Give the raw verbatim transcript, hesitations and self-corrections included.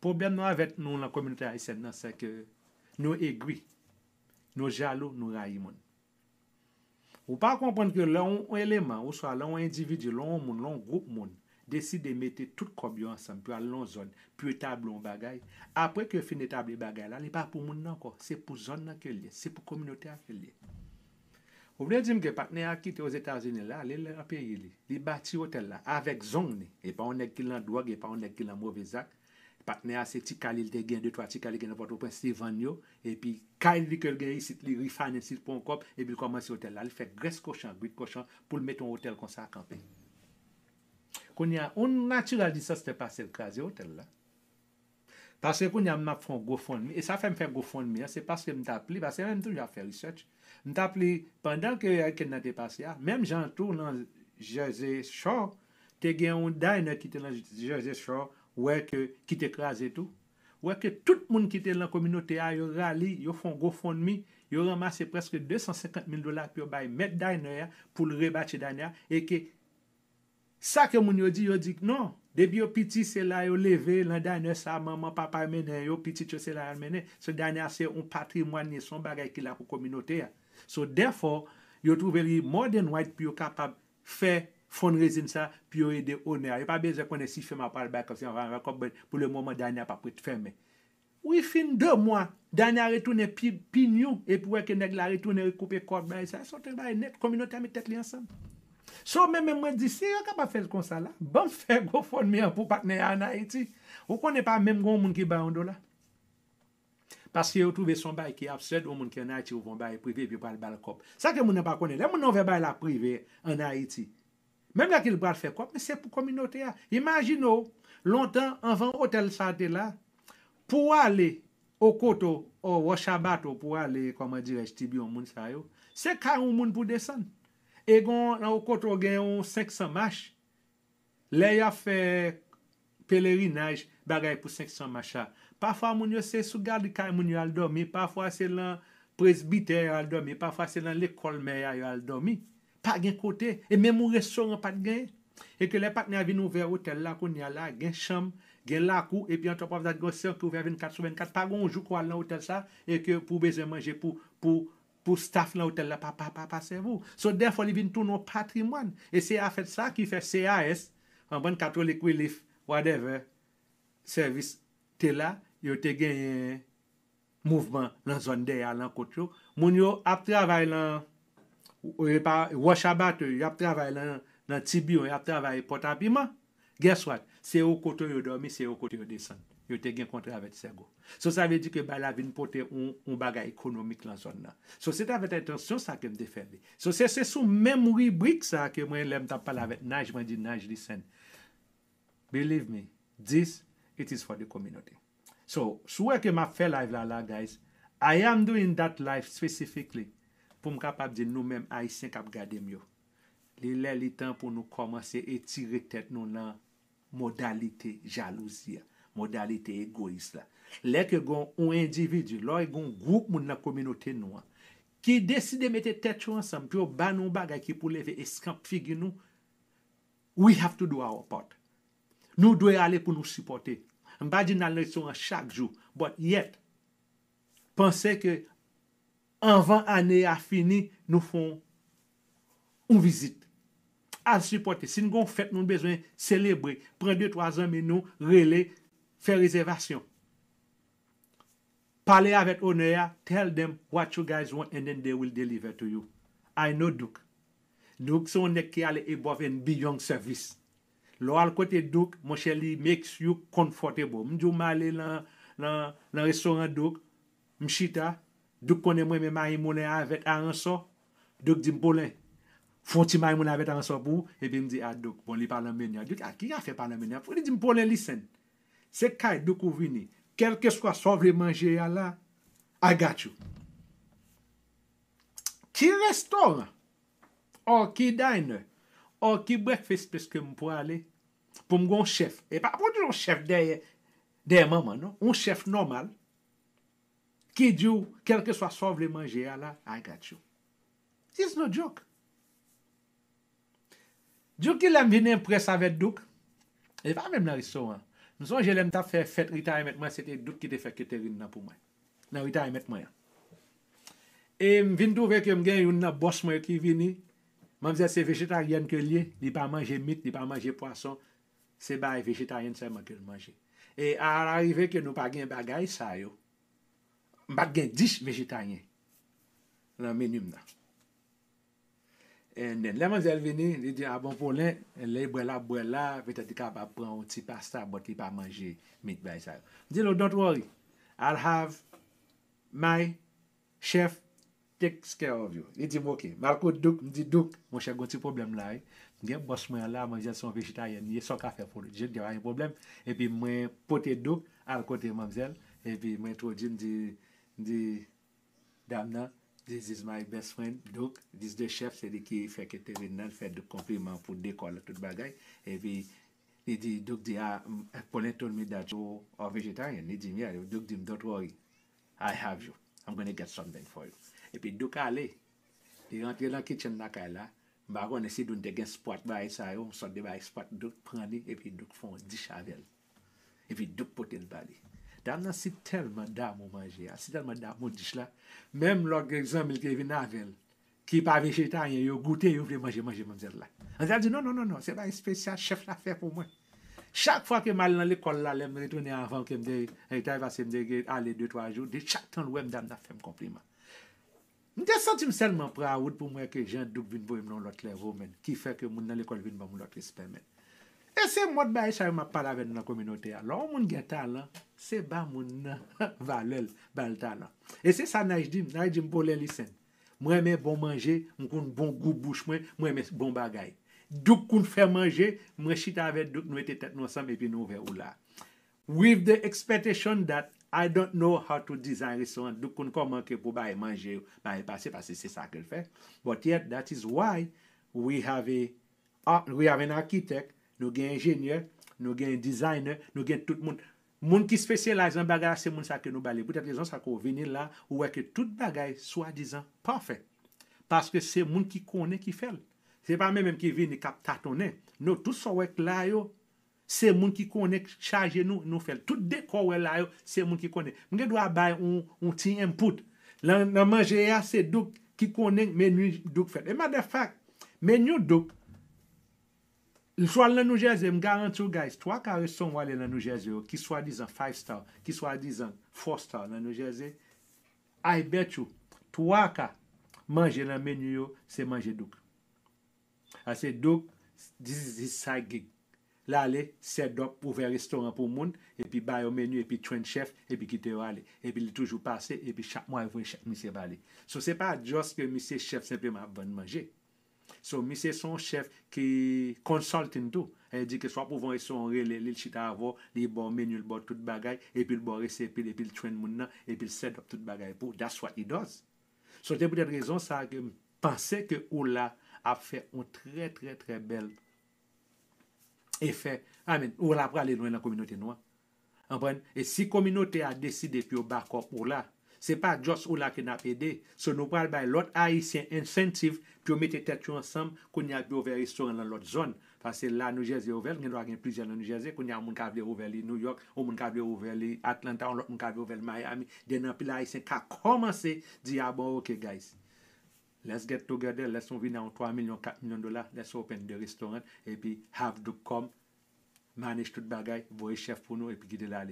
Pwoblèm nou avèk nou nan kominote ayisyèn nan, se ke nou egri, nou jalou, nou rayi moun. Ou pa konprann ke lè yon eleman, oswa lè yon endividi, lè yon moun, lè yon gwoup moun, deside mete tout kòb yo ansanm pou al nan yon zòn, pou etabli yon bagay, apre ke yo fin etabli bagay la, li pa pou moun nan ankò, se pou zòn nan ke l ye, se pou kominote a ke l ye. Ou vle di m ke patnè a kite Ozetazini la, li nan peyi li, li bati otèl la avèk zong li, e pa yon nèg ki nan dwòg, e pa yon nèg ki nan move zak, patnè a se ti kay li te gen, de twa ti kay li gen nan Pòtoprens, li vann yo, epi kay li ke l gen isit, li refinansye pou yon kòb, epi l kòmanse otèl la. Li fè grès kochon, gwit kochon, pou l mete yon otèl konsa kanpe. Kounye a, yon natural disaster pase l kraze otèl la. Paske kounye a m ap fè yon GoFundMe, e sa fè m fè GoFundMe an, se paske m t ap li, paske m toujou ap fè research. M t ap li, pandan ke hurricane nan te pase a, menm jan tou nan Jersey Shore, te gen yon diner ki te nan Jersey Shore, wè ke, ki te kraze tou. Wè ke tout moun ki te nan kominote a, yo rali, yo fè yon GoFundMe, yo ranmase prèske de san senkant mil dola pou yo bay mèt diner a, pou l rebati diner a, e ke sa ke moun yo di, yo di non. Depi yo piti, se la yo leve, nan diner sa, manman, papa yo mennen yo, pitit yo se la yo al mennen. So diner a se yon patrimwàn, se yon bagay ki la pou kominote a. So therefore, yo twouve li more than right pou yo kapab fè fundraising sa, pou yo ede onè a. Yo pa bezwen konnen si fèm a pral bay kòb, si fèm a pral bay kòb, but pou le moman diner a p ap ret fèmen. Wi, fin de mwa, diner a retounen pi, pi new, epi wè ke nèg la retounen rekoupe kòb, bagay sa, se yon bagay nèt, kominote a met tèt li ansanm. So, men, men mwen di, si yo kapab fè l konsa la, ban m fè GoFundMe an pou patnè a ann Ayiti. Ou konnen pa menm gen yon moun ki bay yon dola. Paske yo twouve se yon bagay ki absurd, yon moun ki ann Ayiti ouvè yon bagay prive, epi yo pral ba l kòb. Sa ke moun nan pa konnen, lè moun nan ouvè bagay la prive ann Ayiti, menm lè ke l pral fè kòb, men se pou kominote a. Imajine w, lontan, anvan otèl sa te la, pou w ale Okoto, o Wòch a Bato, pou w ale, kòman dirèj, Tibiyon, moun sa yo, se kay yon moun pou desann. E gon, nan Okoto, gen yon senk san mach. Lè y ap fè pelerinaj, bagay pou senk san mach la, pafwa moun yo se sou galri kay moun yo al dòmi, pafwa se nan presbitè yo al dòmi, pafwa se nan lekòl mè a yo al dòmi. Pa gen kote, e menm yon restoran pa t genyen. E ke lè patnè a vin ouvè otèl la kounye a la, gen chanm, gen lakou, epi on top of that, gen yon sèk ki ouvè vennkat sou vennkat, pa gen yon jou ke w al nan otèl sa, e ke pou w bezwen manje pou, pou, pou staff nan otèl la pa, pa, pa, pa sèvi w. So, therefore, li vin tounen yon patrimwàn. E se afè sa ki fè C A S, Urban Catholic Relief, whatever, sèvis te la, yo te genyen mouvman nan zòn dèyè a, nan kot yo. Moun yo ap travay nan, e pa, Wòch a Bato, y ap travay nan, nan Tibiyon, y ap travay Pòtapiman. Guess what? Se Okoto yo dòmi, se Okoto yo desann. Yo te gen kontra avèk Sègo. So, sa vle di ke bagay la vin pote yon, yon bagay ekonomik nan zòn nan. So, se t avèk entansyon sa ke m te fè li. So, se, se sou menm ribrik sa ke mwen, lè m t ap pale avèk Naj, mwen di Naj, listen. Believe me, this, it is for the community. So, si w wè ke m ap fè live la, la, guys, I am doing that live specifically pou m kapab di nou menm Ayisyen k ap gade m yo, li lè, li tan pou nou kòmanse etire tèt nou nan modalite jalouzi a, modalite egoyis la. Lè ke gon yon endividi, lè gen yon gwoup moun nan kominote nou an, ki deside mete tèt yo ansanm pou yo ba nou yon bagay ki pou leve eskanp figi nou, we have to do our part. Nou dwe ale pou nou sipòte. M pa di n al nan restoran chak jou, but yet, panse ke anvan ane a fini, nou fè yon, yon vizit. Al sipòte. Si n gen yon fèt nou bezwen selebre, pran de twa zanmi nou, rele, fè rezèvasyon. Pale avèk onè a, tell them what you guys want and then they will deliver to you. I know Duke. Duke se yon nèg ki ale above and beyond service. Lè w al kote Duke, monchè, li makes you comfortable. M di w m ale nan, nan, nan restoran Duke, m chita, Duke konnen mwen renmen mayi moulen avèk aransò. Duke di m, Polen, fè yon ti mayi moulen avèk aransò pou ou. Epi m di a Duke, bon, li pa nan meni an. Duke, a ki afè pa nan meni an? Li di m, Polen, listen. Se kay Duke ou vini. Kèlkeswa sa w vle manje a la, I got you. Ki restoran, or ki diner, or ki breakfast place ke m pwale, pou m gen yon chèf. E pa pou di yon chèf dèyè, dèyè manman, non. Yon chèf nòmal, ki di w, kèlkeswa sa w vle manje a la, I got you. It's no joke. Duke, ki lè m vin enprès avèk Duke, e pa menm nan restoran. M sonje lè m t ap fè fèt retirement mwen, se te Douk ki te fè catering nan pou mwen. Nan retirement mwen an. E m vin twouve ke m gen youn nan bòs mwen ki vini. Manmzèl se vejetaryèn ke l ye, li pa manje mit, li pa manje pwason. Se bagay vejetaryen sèlman ke l manje. E a la rive ke nou pa gen bagay sa yo. M pa t gen dish vejetaryen nan meni m nan. And then, lè manzèl vini, li di, "A bon, Paulin, lè bwè l ap bwè la, petèt li kapab pran yon ti pasta, but li pa manje meat bay sa yo." M di l, "Don't worry, I'll have my chef takes care of you." Li di m, "Ok." M al kot Douk, m di, "Douk, monchè, gon ti pwoblèm la, wi. M gen bòs mwen an la, manzèl se yon vejetaryèn li ye, sa w ka fè pou li?" Jen gen pa gen pwoblèm. Epi mwen pote Douk al kote manzèl, epi mwen entwodui, m di, m di, dam nan, "This is my best friend, Douk." This the chef, se li ki fè catering nan, l fè Douk konpliman pou dekò l, tout bagay. Epi, li di, Douk di, "A, m, Paulin told me that you are vegetarian." Li di m, "Yeah." Douk di m, "Don't worry, I have you. I'm gonna get something for you." Epi Douk ale, li rantre nan kitchen lakay la. M pa konnen si Douk te gen spot bagay sa yo, yon sòt de bagay spot, Douk pran li, epi Douk fè yon dish avè l. Epi Douk pote l ba li. Dam nan si tèlman damou manje a, si tèlman damou dish la, menm lòt gen zanmi l te vin avè l, ki pa vejetaryen, yo goute, yo vle manje, manje manzèl la. Manzèl di, "Non, non, non, non, se bagay espesyal chèf la fè pou mwen." Chak fwa ke m al nan lekòl la, lè m retounen avan ke m te retire, paske m te gen ale de twa jou, de chak tan l wè m, dam nan fè m konpliman. M te santi m sèlman proud pou m wè ke jan Douk vin voye m nan yon lòt level, man, ki fè ke moun nan lekòl vin ban m yon lòt respè, man. E se mòd bagay sa yo m ap pale avè nou nan kominote a. Lè yon moun gen talan, se ba moun nan valè l, ba l talan. E se sa Naj di m. Naj di m, "Paulin, listen. Mwen renmen bon manje, m konn bon gou bouch mwen, mwen renmen bon bagay. Douk konn fè manje, mwen chita avè Douk, nou mete tèt nou ansanm epi nou ouvè Ola." With the expectation that I don't know how to design restaurant. Douk konn kòman ke pou bay manje, bay pase, paske se sa ke l fè. But yet, that is why we have a, a, we have an architect, nou gen enjenyè, nou gen designer, nou gen tout moun. Moun ki specialize nan bagay la, se moun sa ke nou ba li. Poutèt rezon sa ke w vini la, ou wè ke tout bagay swadizan pafè. Paske se moun ki konnen ki fè l. Se pa mwen menm ki vini k ap tatonnen. Non, tout sa w wè k la yo, se moun ki konnen k chaje nou, nou fè l. Tout dekò w wè la yo, se moun ki konnen. M gen dwa bay yon, yon ti input. Nan, nan manje a, se Douk ki konnen meni Douk fèt. E matter of fact, meni Douk, swa l nan New Jersey, m garanti w, guys, twa ka restoran w ale nan New Jersey yo, ki swadizan five star, ki swadizan four star nan New Jersey, I bet you, twa ka manje nan meni yo, se manje Douk. Ase Douk, this is his side gig. L ale, set up, ouvè restoran pou moun, epi ba yo meni, epi train chèf, epi kite yo ale. Epi li toujou pase, epi chak mwa, li voye chèk misye ba li. So, se pa just ke misye chèf senpleman ap vann manje. So, misye se yon chèf ki consulting tou. Sa vle di ke swa pou w ouvè yon restoran, w rele li, l chita avè w, li ba w meni, l ba w tout bagay, epi l ba w resepi l, epi l train moun nan, epi l set up tout bagay pou w. That's what he does. So, se poutèt rezon sa a ke m panse ke Ola ap fè yon trè, trè, trè bèl efè. I mean, Ola prale lwen nan kominote nou an. Konprann? E si kominote a deside pou yo back up Ola, se pa just Ola ke n ap ede. So, nou pral bay lòt Ayisyen incentive pou yo mete tèt yo ansanm, kounye a pou yo ouvè restoran nan lòt zòn. Paske la, New Jersey ouvè, gen dwa gen plizyè nan New Jersey, kounye a, yon moun ka vle ouvè li New York, yon moun ka vle ouvè li Atlanta, yon lòt moun ka vle ouvè li Miami. Den anpil Ayisyen ka kòmanse di, "A bon, ok, guys. Let's get together, let's nou vin a yon twa milyon, kat milyon dola, let's open the restaurant, epi have Douk come, manage tout bagay, voye chèf pou nou, epi kite l ale."